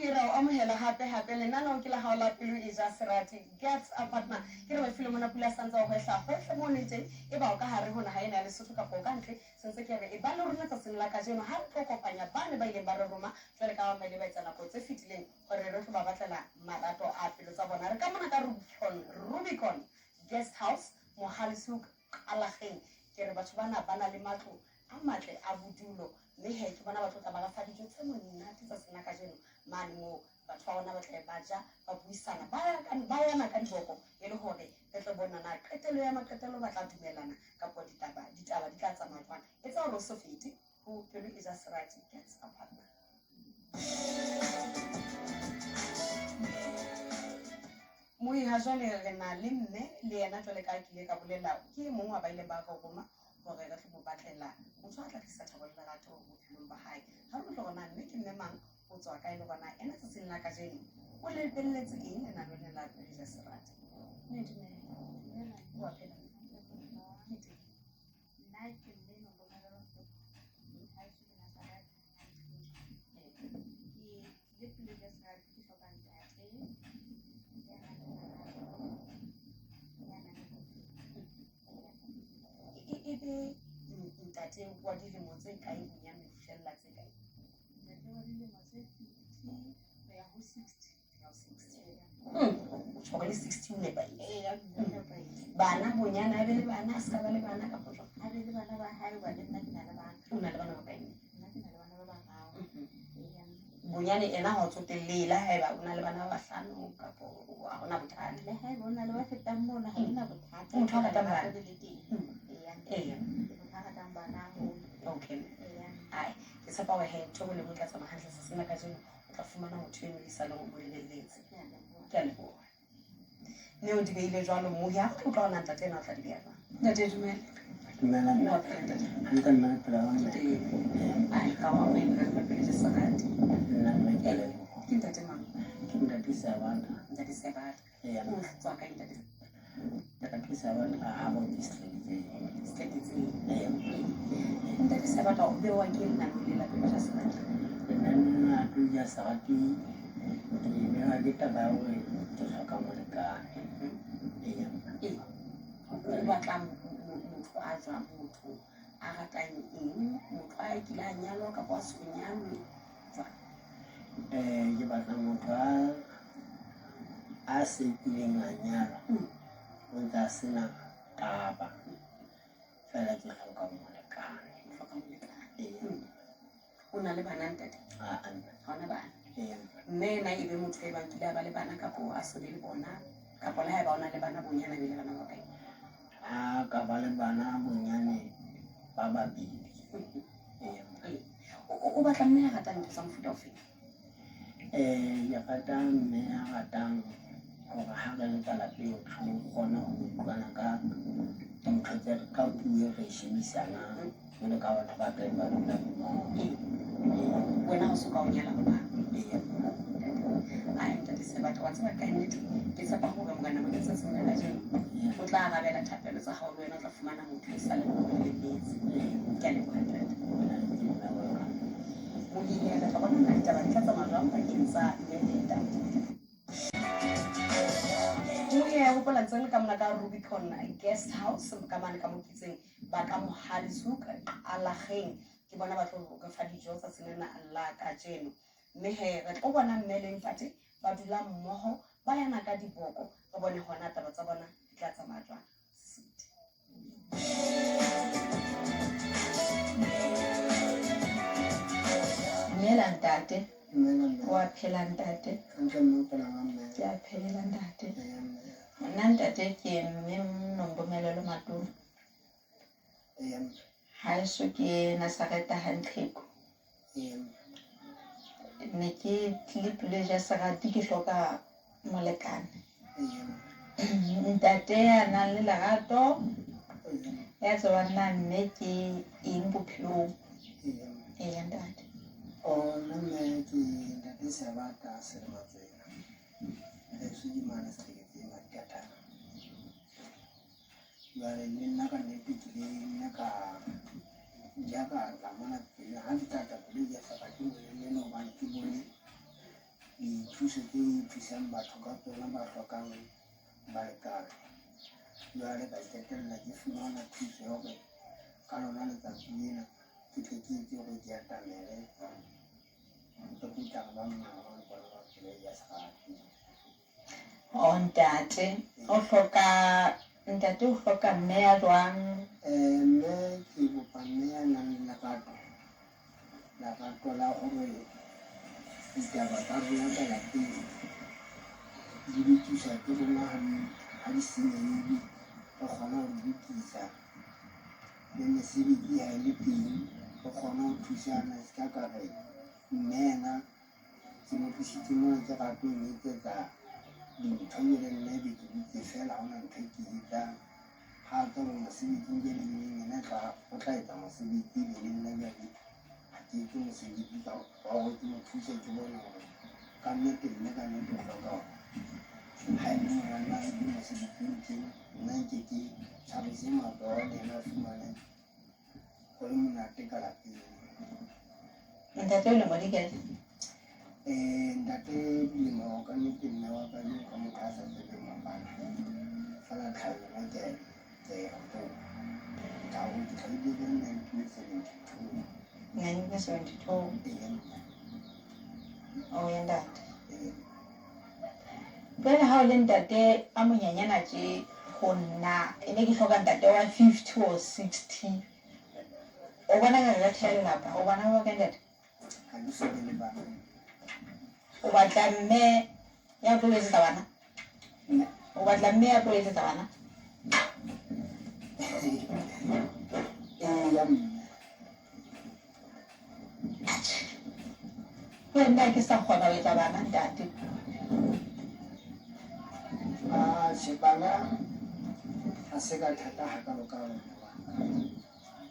Mohi ra o amohela hape hape lenaneo ke la hao la pelo e ja serati Gats a partner ke re bafile mona pula santsa o hwehla hohle mo leng teng e ba o ka hare ho naha ena ya Lesotho kapa o ka ntle sentse ke re e ba le rona tsatsing la kajeno ha re tlo kopanya ba ne ba ileng ba re roma jwale ka ba ile ba etsa nako tse fetileng hore re tlo ba batlela marato a pelo tsa bona re ka mona ka Rubicon Rubicon Guest House Mohale's Hoek Qalageng ke re batho bana ba na le matlo a matle a bodulo mme he ke bona ba tlo tla ba re fa dijo tse monate tsa sena kajeno mane moo batho ba rona ba tla ba ja ba buisana ba yana ka diboko e le hore re tlo bona na qetelo ya maqetelo ba tla dumellana kapo ditaba ditaba di tla tsamaya jwang. Etsa hore o se fete ho pelo e ja serati gets a partner. Mohi ha jwale re na le mme le yena jwale ka ke ile ka bolela ke e mong wa ba ileng ba re roma hore re tlo mo batlela motho a tla tlisa thabo le lerato bophelong ba hae. Ha re utlwe hore na mme ke mme mang, o tswa kae le hore na ena tsatsing la kajeno o lebelletse eng lenaneo lena la Pelo e ja Serati. Mme dumela. Dumela. O a phela? Ke teng. Nna ke mme Nompumelelo Mfephu. Haeso ke Nazareth. Ke tlile Pelo e ja Serati ke hloka ntate ya nang le lerato, ya nang le bophelo. E be ntate wa dilemo tse kae bonyane ho fihlella tse kae? Ntate wa dilemo tse 50 ho ya ho 60. Ya ho 60. O tjho hore le 60 o nepahetse. Eya, o nepahetse. Bana bonyane a be le bana, a se ka ba le bana kapa jwang? A be le bana ba hae hobane le nna ke na le bana. O na le bana ba kae? Nna ke na le bana ba bararo. Eya. Bonyane ena ha o tsotelle le haeba o na le bana ba bahlano kapo ha hona bothata. Le haeba o na le ba fetang mono ha hona bothata. Motho a ratang bana. Lerato le le teng. Eya. Eya. Ke motho a ratang bana haholo. Okay. Eya. Ai, ke tshepa hore he ntho e nngwe le e nngwe e tla tsamaya hantle tsatsing la kajeno. O tla fumana motho eno e saleng o mo lebelletse. Ke a leboha. Ke a leboha. Mme o di behile jwalo mohi ha re tlo utlwa hore na ntate ena o tla di beha jwang. Ntate dumela. Dumela mme. O a phela ntate? Hantle mme re phela jwang Ke mme? teng. Ai, ka o amohela ka pele je serati. Nna mme ke a leboha. Ke ntate mang? Ke ntate Seabata. Ntate Seabata. Eya. O tswa kae ntate? Ntate Seabata ha bo ke Setleketseng. Setleketseng. Eya. Ntate Seabata o bewa ke lenaneo le la pelo ja serati. Lenaneo la pelo ja serati ke bewa ke taba ya hore ke hloka molekane. Eya. Ee. O batla motho a jwang, motho a ratang eng, motho a kile a nyalwa kapa a so nyalwe jwang? Ke batla motho a se kileng a nyalwa, o ntse a sena taba. Feela ke hloka molekane. O hloka molekane. Eya. O na le bana ntate? Aa mme. Ha ona bana. Eya. Mme ena e be motho e bang kile a ba le bana kapo a so be le bona, kapo le haeba o na le bana bonyane a be le bana ba kae? A ka ba le bana bonyane ba babedi. Eya. Ee. O batla mme a ratang ntho tsa mofuta ofeng? Ke rata mme a ratang hore ha re le ka lapeng re kgone ho utlwana ka dintho tse ka puo e re e shebisanang jwalo ka batho ba teng ba dula mmoho. Ee. Wena ha o soka o nyala hoba? Eya. Ai ntate Sebata, wa tseba ka nnete ke tshepa hore Morena Modimo tsatsing la kajeno o tla arabela thapelo tsa hao le wena o tla fumana motho e sale o mo lebelletse. Ke a leboha ntate. Mohihi re tla bona na ditaba di tla tsamaya jwang pakeng tsa mme le ntate. Mohihi ya hopola ntse re le ka mona ka Rubicon Guest House ka mane ka Mokitseng ba ka Mohale's Hoek Qalageng ke bona ba tlo re fa dijo tsatsing lena la kajeno. Mme he re tlo bona mme le ntate ba dula mmoho ba yana ka diboko re bone hona taba tsa bona di tla tsamaya jwang. Sweet. Dumela ntate. Dumela mme. Wa phela ntate? Hantle mme o phela jwang mme? Ke a phela ntate. Eya mme. Nna ntate ke mme Nompumelelo Matolo. Eya mme. Haeso ke Nazareta Hantlheko. Eya mme. Ne ke tlile pelo e ja serati ke hloka molekane. Eya mme. Ntate ya nang le lerato, Eya mme. ya tsebang na mme ke eng bophelong. Eya mme. Eya ntate. Oh, nna mme ke ntate Seabata Selematsela. Heso ke mane Setleketseng Madikathana. Jwale le nna ka nnete ke ile nna ka ja ka tla mona pele ha ke tla tla pele ke sa batle molelele hobane ke bone Dithuso tse o thusang batho ka tsona ba hlokang balekane. Jwale ka qetella ke fumana thuso ya hore ka lona letsatsi lena ke tle ke etse hore ke atamele re tlo tla re ba mmalwa le bona ba pelo ya serati. O ntate o hloka ntate o hloka mme ya jwang? Mme ke kopa mme ya nang le lerato, lerato la hore ditaba tsa rona ka lapeng di lokiswa ke rona ha di senyehile, re kgona ho di lokisa. Le mesebetsi ha e le teng, re kgone ho thusana. Se ka ka re mme yena ke mo tlisitse mona ke rata ho mo etsetsa dintho jwale nna ebe ke dutse feela ha hona ntho e ke e etsang. Ha a tswa bo mosebetsing jwale neng yena o tla etsa mosebetsi ebe le nna jwale ha ke etse mosebetsi ka wa hore ke mo thuse ke bone hore ka nnete mme ka nnete o hloka hore ha e le mona nna ke mosebetsing tjena nna nke ke tshwarise matsoho le yena a fumane ho le monate ka lapeng. Ntate o lemo di kae? Ntate dilemo ka nnete mme wa ka jwalo ka motho a sa tsebeng ho bala feela tlhaho yona ke a e hopola. Ke hlahile ka 1972. 1972? Eya mme. O ya ntate. Ee. Jwale ha o le ntate a monyenyana tje ho nna e ne ke hloka ntate wa 50 or 60. O bona ka re ka theha lelapa, o bana ba bakae ntate? Ha ke so be le bana. O batla mme ya tlo o etsetsa bana? Mme. O batla mme ya tlo o etsetsa bana? Eya mme. Atjhe. Jwale nna ke sa kgona ho etsa bana ntate. Atjhe bana ha se ka thata hakalo-kalo mme wa ka.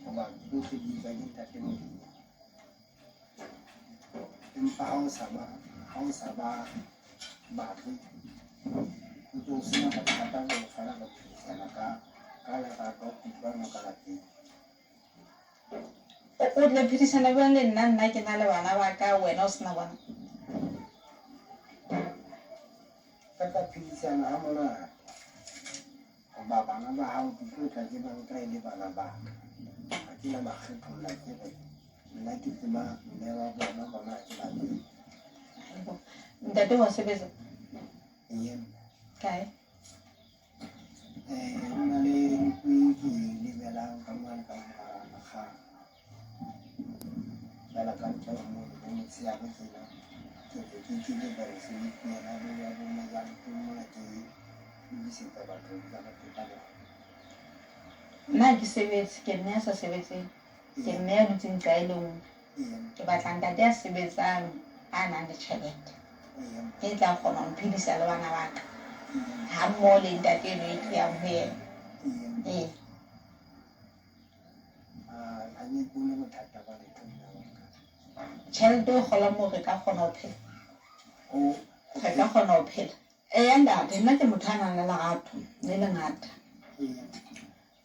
Hoba tsohle di etswa ke ntate Modimo. Empa ha o sa ba ha o sa ba batle ho ntso ho sena bothata jwalo feela re phedisana ka ka lerato kutlwano ka lapeng. O tla phedisana jwang le nna nna ke na le bana ba ka wena o sena bona? Re tla phedisana ha monate. Hoba bana ba hao ke tlo tla ke ba nka e le bana ba ka. Ha ke na ba kgetholla ke re nna ke tseba mme wa bona, bona ha ke ba tsebe. Ntate wa sebetsa? Ee mme. Kae? Ho na le ntlo e ke e lebelang ka mane ka mora lekgang. Feela ka ntle ho mono bo motshehare tjena ke ntse ke keletsa mesebetsi ena le ya bo majareteng mona ke lokisetsa batho dijarete tsa bona. Nna ha ke sebetse, ke mme ya sa sebetseng. Ke mme ya dutseng nqa e le nngwe. Ke batla ntate ya sebetsang a nang le tjhelete e tla kgona ho mphedisa le bana ba ka ha mmoho le ntate eno e ke yang ho yena. Ee. Ha ke bone bothata ba letho mme wa ka. Tjhelete o kgolang moo re ka kgona ho phela. Re ka kgona ho phela. Eya ntate, nna ke motho a nang le lerato le lengata.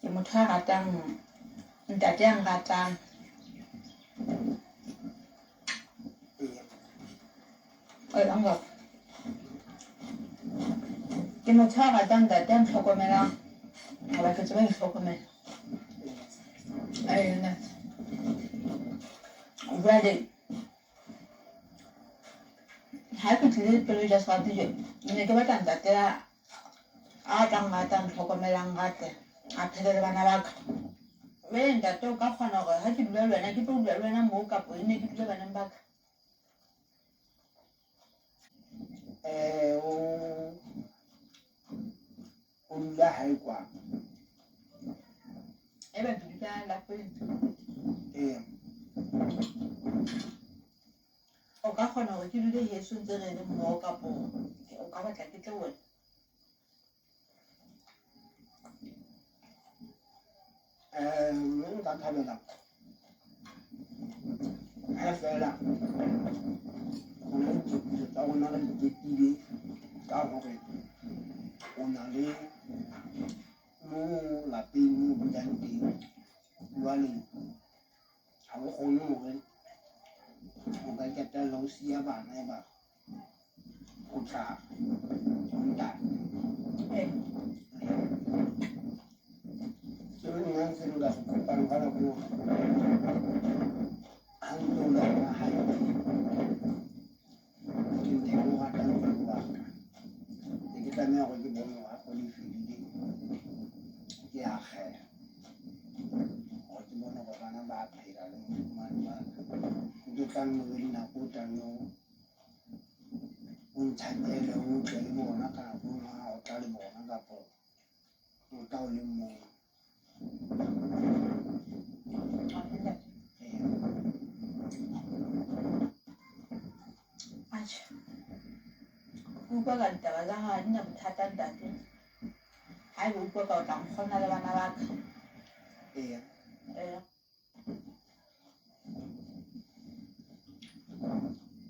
Ke motho a ratang ntate ya nratang. Ke motho a ratang ntate a ntlhokomelang hoba ke tseba ho itlhokomela. Ee ntate. Jwale ha ke tlile pelo ja serati tje, ne ke batla ntate a tla nrata, a ntlhokomela, a nrate, a phele le bana ba ka. Jwale ntate o ka kgona hore ha ke dula le wena, ke tlo dula le wena moo kapo e ne ke dule baneng ba ka? O dula hae kwano. Ebe ke dula lapeng. Ee. O ka kgona hore ke dule heso ntse re le mmoho kapo o ka batla ke tle wena? Mme nka thabela ha feela rona ditokiso tsa rona re di qetile ka hore o na le mo lapeng moo o dulang teng. Jwale ha o kgone hore o ka qetella o siya bana eba kgutla ho ntate. Ee. Seo nna se nka se kopang ka nako eo, ha ntso o le hona hae, ke ntho e ke o ratang pelo wa ka. Ne ke tlameha hore ke bone hore ha kgwedi e fedile, ke akgeha hore ke bone hore bana ba phela le mofumahadi wa ka. Ntse o tla nne o be le nako o tla nne o ntjhakele, o tle le bona ka nako e nngwe ha o tla le bona kapo o tla o le mong. Ee. Atjhe, ke utlwa ka ditaba tsa hao ha di na bothata ntate. Haeba o utlwa ka o tla nkgona le bana ba ka. Eya. Ee.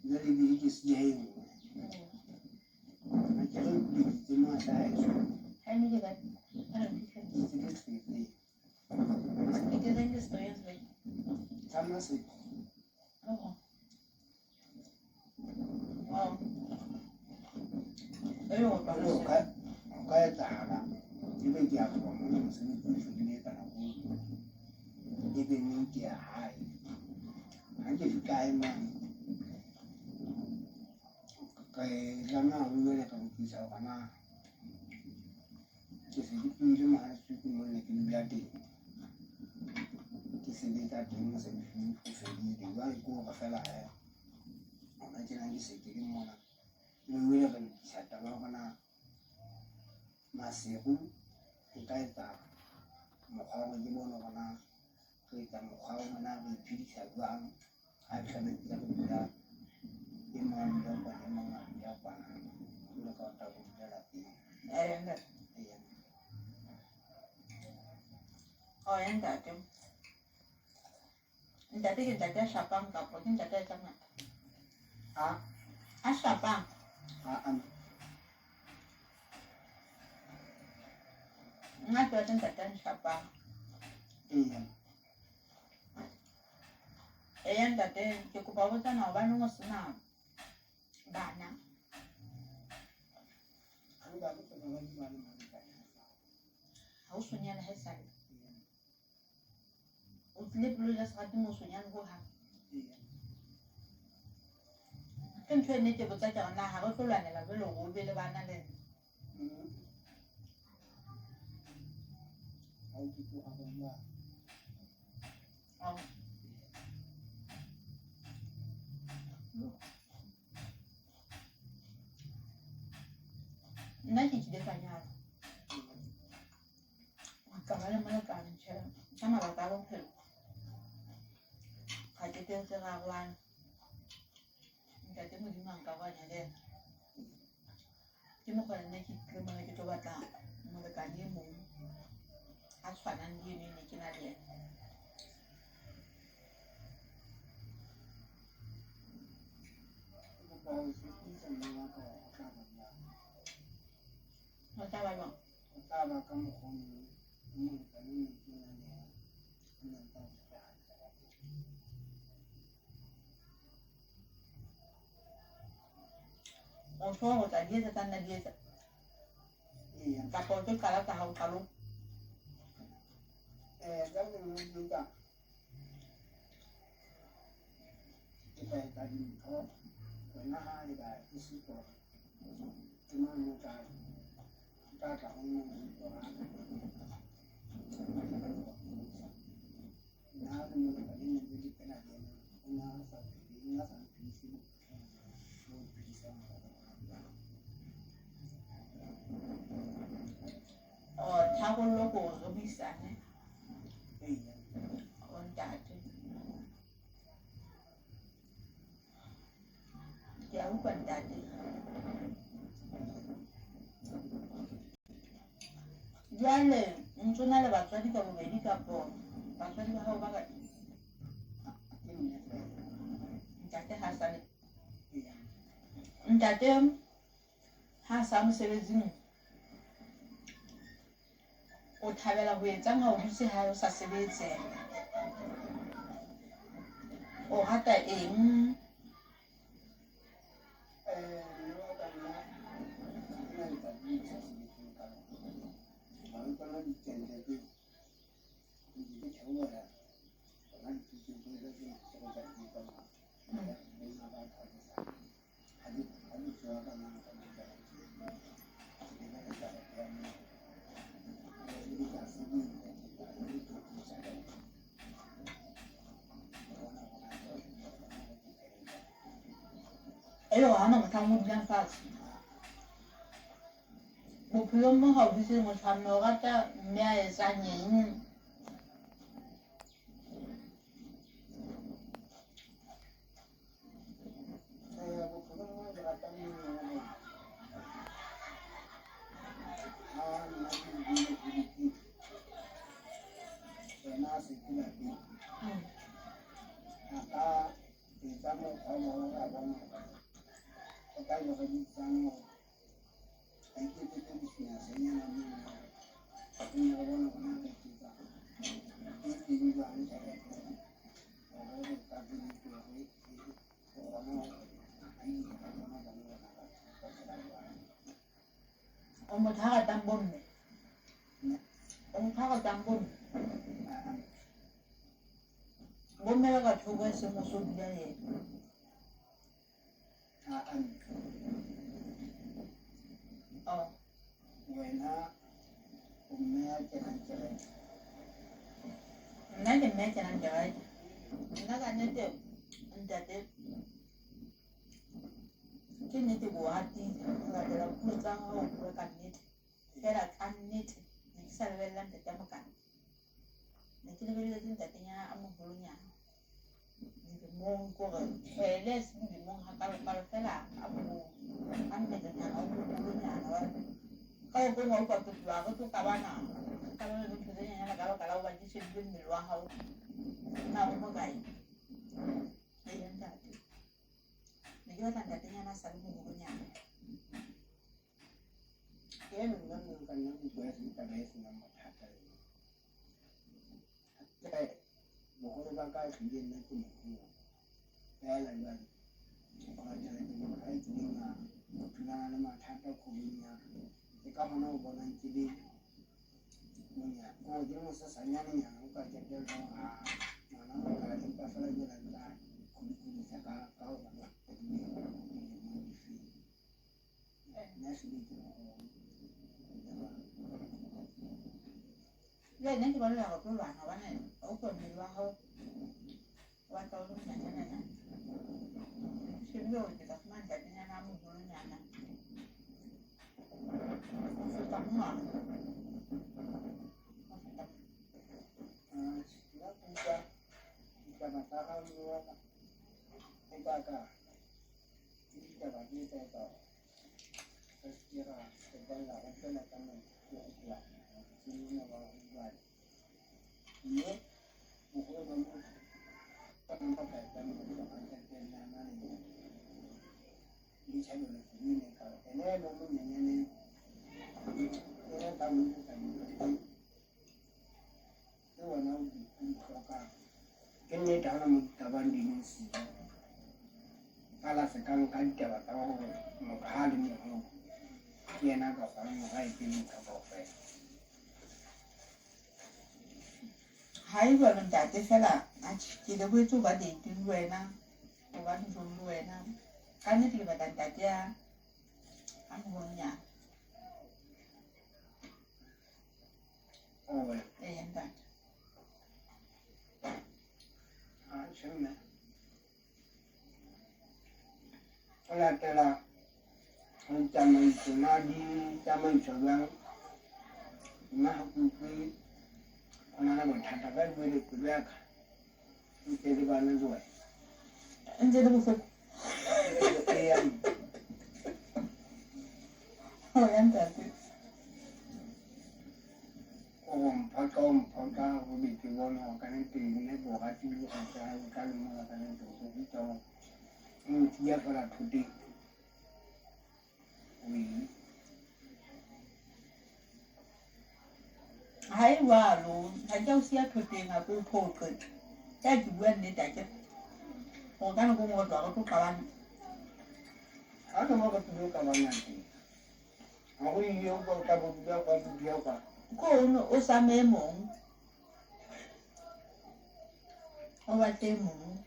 Jwale ebile ke siya e nngwe. Ha ke re ke itse mo a hlaha heso. Ha eno ke kae? Ha re fihle. Ke itse ke tletse. Ke reng ke experience bae? Tsa Maseru. Oh. Wow. E le ho tloha Jwale ho ka etsahala ebe ke a tloha mona mosebetsi o fedile ka nako eo. Ebe neng ke ya hae. Ha ke fihla hae mane, ke tlameha ho jwale ka lokisa hore na ke se ke tlohile Mohale'shoek mo ne ke dula teng. Ke sebetsa teng mosebetsi o fedile. Jwale ke hore feela hee hona tjena ke se ke le mona. Ebe jwale re lokisa taba ya hore na Maseru nka etsa mokgwa wa hore ke bone hore na re etsa mokgwa wa hore na re iphedisa jwang ha re tlabe ntse re dula e mong a dula kwana, e mong a dula kwana. Jwalo ka o tla bo dula lapeng. Ee, ntate. Eya. Oh, ya ntate. Ntate ke ntate a shapang kapa ke ntate a etsang eng? A? A shapang. A a. Nna ke batla ntate a nshapang. Eya. Eya ntate, ke kopa ho botsa na hobaneng o sena bana? Ha nka ke tloha ba di bane molekane ha esale. Ha o so nyale ha esale? Eya. O tlile pelo ja serati mo o so nyale hohang? Eya. Ke ntho e ne ke botsa ke re na ha re tlo lwanela jwale hore o be le bana le nna? Ha o ke tloha ba jwang? Oh. Nna ke kile ka nyalwa. Ka ba le molekane tjhe, ka mabaka a bophelo. Ra qetelletse re arohane. Ntate Modimo a nkarohanya le yena. Ke mokgwa le nna ke tlile mona ke tlo batla molekane e mong a tshwanang le eno e ne ke na le yena. Ke kopa ho tshepisa mme wa ka hore ho tla ba jwang. Ho tla ba jwang? Ho tla ba ka mokgwa o mong le molekane o ne ke na le yena o ne ntse a ntshwere hantle ka teng. O sure o tla di etsa tsa nna di etsa? Eya. Kapa o tlo qala tsa hao qalong? Tsa nna di etsa. Ke tla etsa dintho wena ha eba e siko ke mang o tla o tla tla ho nna o ntse nna le molekane ne ntse ke phela le yena o ne a sa phele o ne a sa mphedise bophelo bo mphedisang hona jwale. Oh, tharollo ke hore re buisane. Eya. O ntate. Ke a utlwa ntate. Jwale ntso na le batswadi ka bobedi kapo batswadi ba hao ba kae? Ke mme feela. Ntate ha sa le. Eya. Ntate ha sa mosebetsing o thabela ho etsang ha o dutse hae o sa sebetse? O rata eng? Mme wa ka nna ditente tseo ntse ke theohela tsona dipitseng tsohle tsena tse re tla di etsa mona. Banna ba thabisang ha ke tsoha ka mane ka motjhaba ke be ka tjhelete ya moo. Ebe ke a sebetsa ke a le tjhelete. Ke bona hore na jwale ke kgona hore ke phele jwang. E le hore ha hona mohlang o dulang fatshe. Bophelong mo ha o dutse le motho wa mme o rata mme a etsang eng? Bophelong mo ke rata mme hore ha nna ke ile ho dipitsa yena a se ke lapeng a ka etsa mokgwa wa hore a bone hore o tla be re bitsane hore a iketsetse business-nyana mono re nne re bone hore na re iketsa e teng jwang tjhelete hore re ka hore re kgone hore re ile re bone hore le bona ba phela jwang. O motho a ratang bomme? O motho a ratang bomme? Bomme ba ka thoko e seng o so dula le yena. Oh. Wena o mme ya kenang kereke. Nna ke mme ya kenang kereke. Nna ka nnete ntate ke nnete ke o ratile ho latela puo tsa hao o bua ka nnete. Feela ka nnete ne ke sa lebella ntate a mokana. Ne ke lebelletse ntatenyana a moholonyana dilemong ke hore tjhe le e seng dilemong hakalokalo feela a moholo a mmelenyana o moholonyana hobane ka nako e nngwe wa utlwa ke tloha re tlo qabana re qabane le ntho tse nyenyane ka baka la hoba ke shebile mmele wa hao na o mokae. Eya ntate ne ke batla ntatenyana a sa le moholonyana. Eno nna mme nka nna ke bua e taba e senang bothata eo. Boholo ba ka ehlile nna ke moholo. Feela jwale ho latela ke motho a kileng a thulana le mathata kgwebong ya ka. Ke ka hona o bonang ke le monyane, kore ke le mosesanyanenyana o ka qetella hore aa ngwana o kae empa feela jwale a ntsa kgodikodisa ka hore dilemong difeng. Nna ehlile ke moholo. Jwale nna ke bona re tlo lwana hobane wa utlwa mmele wa hao o batla o le monyanyanana. Ke shebile hore ke tla fumana ntatenyana a moholonyana ho feta mona. Ho feta Nna ke utlwa ditaba tsa hao mme wa ka e ka ka ke ditaba tse tsa etsa hore re se ke ra qetella re tswela ka ke hopola motseng ona wa jwale. Mme boholo ba motho ba bang ba ka etsang motho a qetelle a na le le tjhabelo pelo ena e kalo. Ene ena o monyenyane ena o tla mo etsetsa dintho tse wena o di hlokang. Ke nnete ha hona mo diqabang di leng siyo. Fela se ka nka ditaba tsa hore motho ha a le moholo ke yena a ka kgonang hore a etse dintho kaofela. Ha e jwalo ntate feela atjhe ke lebohetse ho ba date le wena ho ba dijong le wena. Ka nnete ke batla ntate a moholonyana. Owe. Eya ntate. Atjhe mme. Ho latela ditsamaiso na di tsamaiswa jwang? Nna ha ke utlwe ho na le bothata ka jwale pelo ya ka ntse le bana le wena. Ntse le bohloko. Eya mme. Oya ntate. O mphoqa o mphoqa o be ke bone hore ka nnete nna ke o ratile o tla le mona ka nnete o ruta hore o ntsiya feela thoteng. O eng? Ha e jwalo ha ke a o siya thoteng ha ke o phoqe. Ka ke bua nnete akere hore ka nako e nngwe re tloha re tlo qabana. Ha re mo re tlilo qabana teng. Ha ho ile o tla bo dula kwa dula kwa. Ko o no o zame e mong. O batle e mong.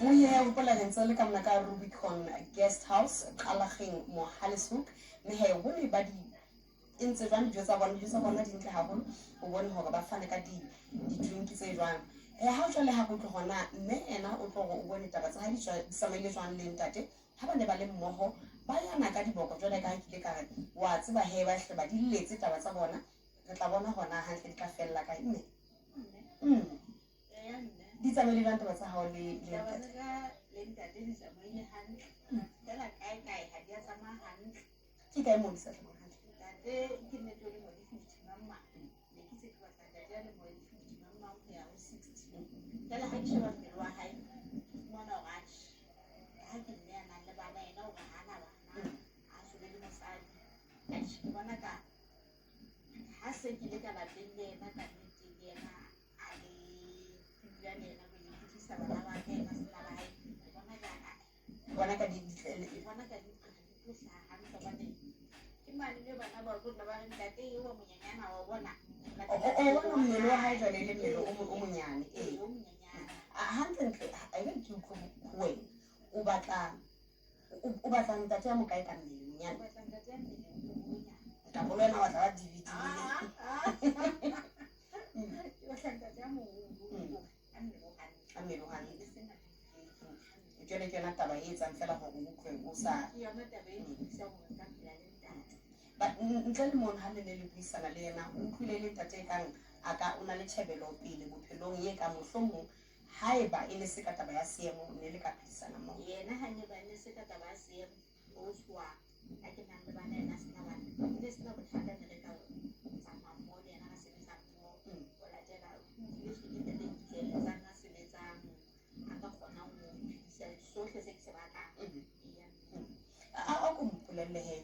Moye ya hopola re ntse le ka mona ka Rubicon Guest House Qalageng Mohale's Hoek, mme he ho ne ba di e ntse jwang dijo tsa bona, dijo tsa bona di ntle haholo. O bone hore ba fane ka di di-drink tse jwang. Ha o jwale ha re utlwe hona mme ena o tlo hore o bone taba tsa hae di tsamaile jwang le ntate ha ba ne ba le mmoho, ba yana ka diboko jwale ka ha ke ile ka re wa tseba he ba hle ba di letse taba tsa bona. Re tla bona hona hantle di tla fella kae mme. Di tsamaile jwang taba tsa hao le le Taba ntate? tsa ka le ntate di tsamaile hantle. Feela kae kae ha di a tsamaya hantle. Ke kae moo di sa tsamayang hantle? Ntate ke nnete o lemo di 50 mang mang. Ne ke itse ke batla ntate a lemo di 50 mang mang ho ya ho 60. Jwale ha ke sheba mmele wa hae, ke fumana hore atjhe, ka ha ke mme a nang le bana, yena o re ha ana bana, ha so be le mosadi. Atjhe, ke bona ka ha se ke ile ka lapeng le yena ka nnete le yena a le ke dula le yena pele ke tlisa bana ba ka, yena sena ba hae. Ke bona ka Bona ka di ke bona ka di di tlo hlaha hantle hobane ke mane mme bana ba tlo tla ba re ntate eo wa monyenyana wa bona. O bona mmele wa hae jwale e le mmele o monyane. Ee, Ee. o monyenyana. Hantle-ntle ha ebe ke utlwe ho wena o batla o batla ntate ya mokae ka mmele Ke monyane? batla ntate ya mmele o monyane. Kapa le wena o batla wa DVD? Ke batla ntate ya moholo a mmele o hantle. A mmele o hantle. E seng a Jwale ke yona taba e etsang feela hore o utlwe o sa Ke yona taba e nthusang hore nka phela le ntate. Ba ntle le mono ha le ne le buisana le yena, o utlwile le ntate e kang a ka o na le tjhebelo pele bophelong ye ka mohlomong haeba e ne se ka taba ya seemo ne le ka phedisana mmoho. Yena ha ne ba ne se ka taba ya seemo o tswa ha ke nang le bana yena a sena bana. E ne sena bothata ne re ka tsamaya mmoho le yena ra sebetsa mmoho. Ho latela o utlwile tjhe ke ntate e itseng a sebetsang a ka kgonang ho mphedisa sohle se ke se batlang. Eya. A ko mpolelle he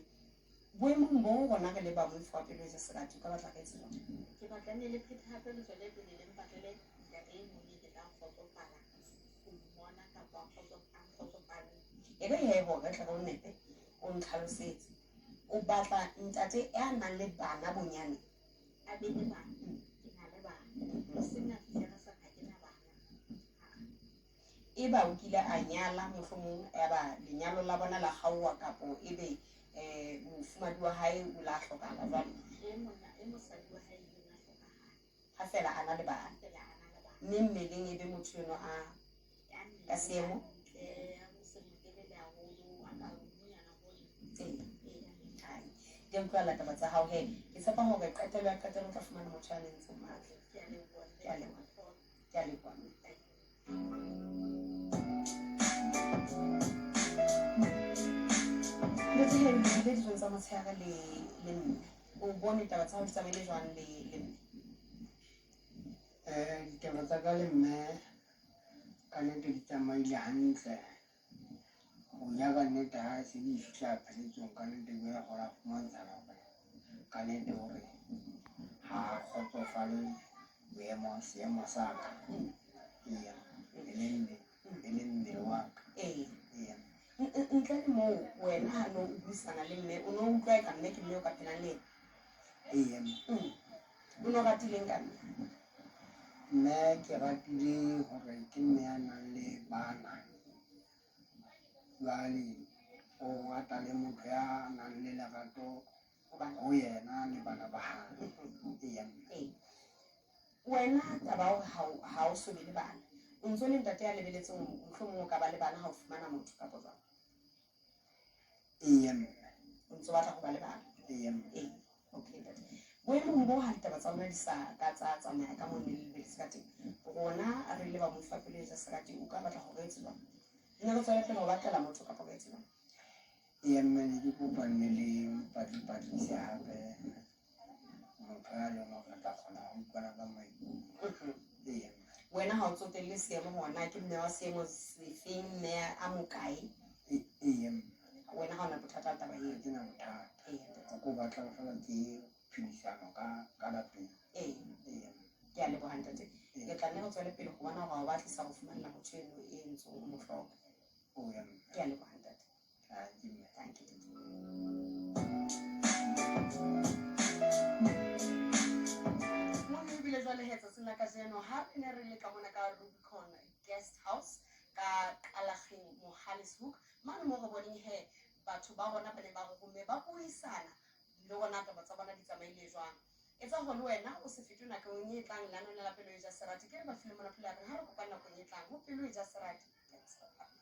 boemong bo rona re le ba moifo wa pelo e ja serati, o ka batla re etse jwang? Ke batla nne le phethe hape le tswele pele le mpatlele ntate e mong e ke tla kgotsofala ho mmona kapa a nkgotsofalle. E re he hore re tle re o nepe, o ntlhalosetse. O batla ntate ya nang le bana bonyane? A be le bana. Ke na le bana. E seng a fihla a sa ha ke na bana. Eba o kile a nyala mohlomong ya ba lenyalo la bona la kgaoha kapo ebe mofumahadi wa hae o la hlokahala jwale? E monna e mosadi wa hae ileng a hlokahala. Ha feela a na le bana. Feela a na le bana. Mme mmeleng ebe motho eno a Ya mmele ka seemo? hantle, a se motelele haholo, a ka monyana ho nna. Ee. Eya. Hai. Di a utlwahala taba tsa hao he. Ke tshepa hore qetelo ya qetelo o tla fumana motho ya nentseng matla. Ke a leboha. Ke a leboha. Ke a leboha. Ntate he, le bile dijong tsa motshehare le le mme. O bone taba tsa hao di tsamaile jwang le le mme? Ditaba tsa ka le mme ka nnete di tsamaile hantle. Ho ya ka nnete ha se di fihla pheletsong ka nnete ke ya kgona ho fumantshana hore ka nnete hore ha kgotsofale boemo seemo sa ka. Eya, e le mme e le mmele wa ka. Ee. Eya. Ntle le moo wena ha no o buisana le mme, o no utlwa eka mme ke mme o ka phelang le yena? Eya. O no ratileng ka mme? Mme ke ratile hore ke mme ya nang le bana. Jwale o rata le motho ya nang le lerato ho yena le bana ba hae. Eya. Ee. Wena taba ya hore ha o so be le bana, o ntso le ntate ya lebeletseng mohlomong o ka ba le bana ha o fumana motho kapa jwang? Eya mme. O ntso batla ho ba le bana? Eya mme. Ee. Okay ntate. Boemong bo ha ditaba tsa lona di sa ka tsa tsamaya ka moo ne le lebeletse ka teng, rona re le ba moifo wa pelo e ja serati, o ka batla hore re etse jwang? Ne re tswele pele ho batlela motho kapa re etse jwang? Eya mme ne ke kopa nne le mpatlipatlise hape motho ya leng hore re tla kgona ho utlwana ka maikutlo. Eya mme. Wena ha o tsotelle seemo hore na ke mme wa seemo sefeng, mme a mokae? Eya mme. Wena ha o na bothata le taba eo? Ha ke na bothata. Eya ntate. O ko batlang feela ke phedisano ka lapeng. Ee. Eya mme. Ke a leboha ntate. Re tla nne re tswele pele go bona gore ga o batlisa go fumanela motho eno e ntseng o mo hloka. Oya mme. Ke a leboha ntate. Tanki mme. Thank you. Mono ebile jwale he tsatsing la kajeno ha re ne re le ka mona ka Rubicon Guest House ka Qalageng Mohale's Hoek, mane mo re boneng he batho ba rona ba ne ba re romme ba buisana le rona taba tsa bona di tsamaile jwang. Etsa hore le wena o se fetwe nakong e tlang lenaneong la Pelo e Ja Serati. Ke re ba file mona pula ya reng ha re kopane nakong e tlang ho Pelo e Ja Serati. Thanks for partner.